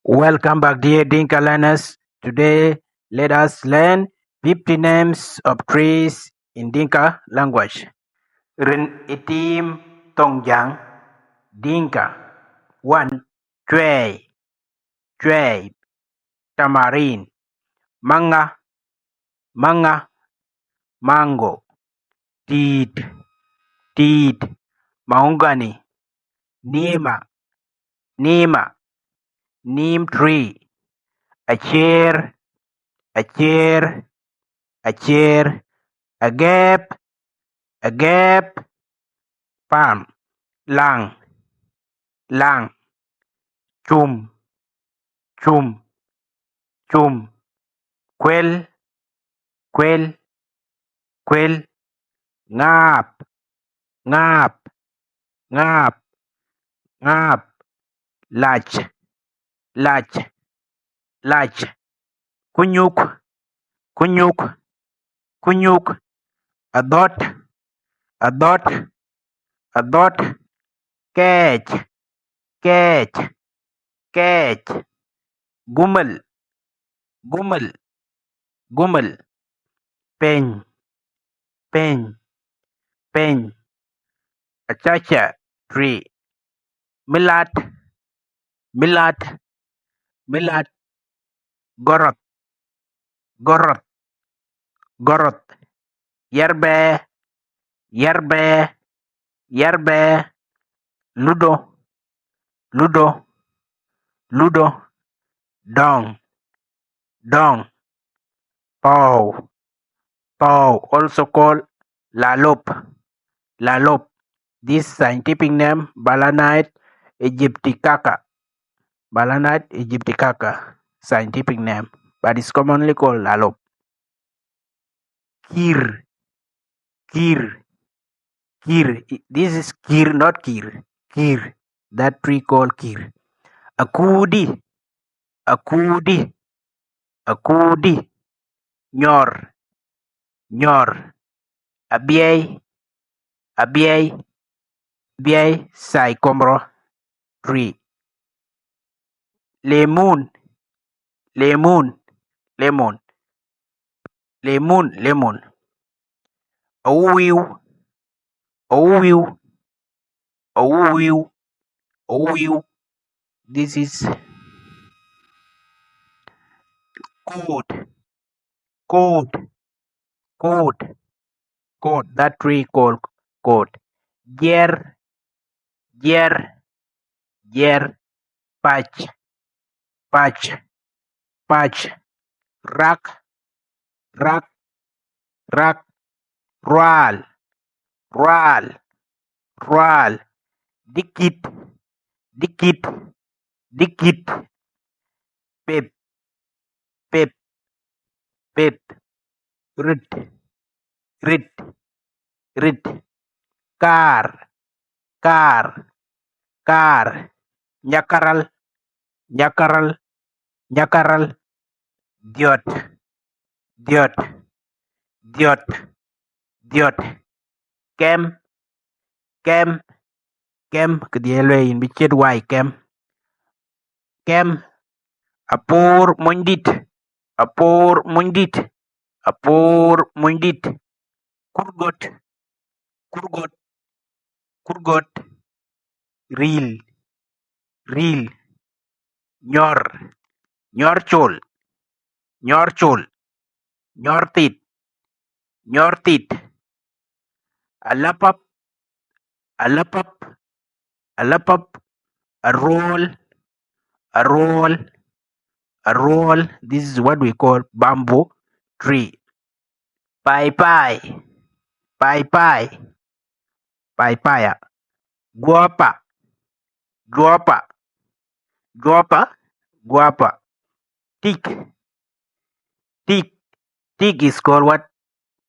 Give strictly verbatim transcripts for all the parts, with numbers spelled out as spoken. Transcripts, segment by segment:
Welcome back, dear Dinka learners. Today, let us learn fifty names of trees in Dinka language. Rin ë tim thoŋ Jäŋ, Dinka. One, cuɛɛi, cuɛɛi, tamarin. Maŋa, maŋa, mango. Tiit, tiit, mahogany. Nima, nima, neem tree. Acer, acer, acer. Agɛɛp, agɛɛp, palm. Laŋ, laŋ. Cum, cum, cum. Kuel, kuel, kuel. Ŋaap, ŋaap, ŋaap, ŋaap. Lac, lac, lac. Kunyuk, kunyuk, kunyuk. Adhɔt, adhɔt, adhɔt. Kɛɛc, kɛɛc, kɛɛc. Gumel, gumel, gumel. Peny, peny, peny. Acacia tree. Milat, milat, milat. Gɔrɔth, gɔrɔth, gɔrɔth. Yɛrbɛɛ, yɛrbɛɛ, yɛrbɛɛ. Ludo, ludo, ludo. Dɔŋ, dɔŋ. Pɔu, pɔu, also called lalop, lalop. This scientific name, Balanite egyptiaca. Balanite egyptiaca, scientific name, but it's commonly called lalop. Kir, kir, kir. This is kir, not kir. Kir. That tree called kir. Akudi, akudi, akudi. Nyɔr, nyɔr. Abiɛi, abiɛi, abiɛi. Sycamore tree. Lemun, lemun, lemon. Lemun, lemon. Awuwiu, awuwiu, awuwiu, awuwiu. This is koot, koot, koot, koot. That tree called koot. Jiɛr, jiɛr, jiɛr. Pac, pac, pac. Rak, rak, rak. Rual, rual, rual. Dikit, dikit, dikit. Pep, pep, pep. Rit, rit, rit. Kaar, kaar, kaar. Nyakaral, nyakaral, nyakaral. Dhiɔt, dhiɔt, dhiɔt, dhiɔt. Kɛm, kɛm, kɛm. Këdhie lueel yïn bï ciët wai, kɛm, kɛm. Apoor monydït, apoor monydït, apoor monydït. Kurgot, kurgot, kurgot. Ril, ril. Nyɔr, nyɔr col, nyɔr col. Nyɔr thit, nyɔr thit. Alapap, alapap, alapap. Aruɔl, aruɔl, aruɔl. This is what we call bamboo tree. Paipai, paipai, paipaya. Guapa, guapa, guapa, guapa. Tik, tik, tik is called what?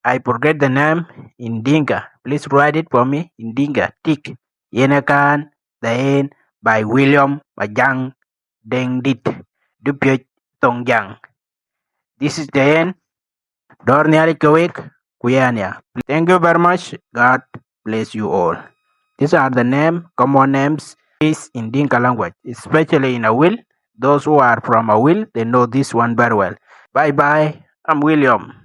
I forget the name in Dinka. Please write it for me in Dinka. Tik. Yen akan, the end, by William Majang Dengdit. Dupiöc Thongjaŋ. This is the end. Dɔ̈ɔ̈r Nhialic ke wek, ku yɛn ya. Thank you very much. God bless you all. These are the name, common names, is in Dinka language, especially in Awil. Those who are from Awil, they know this one very well. Bye bye. I'm William.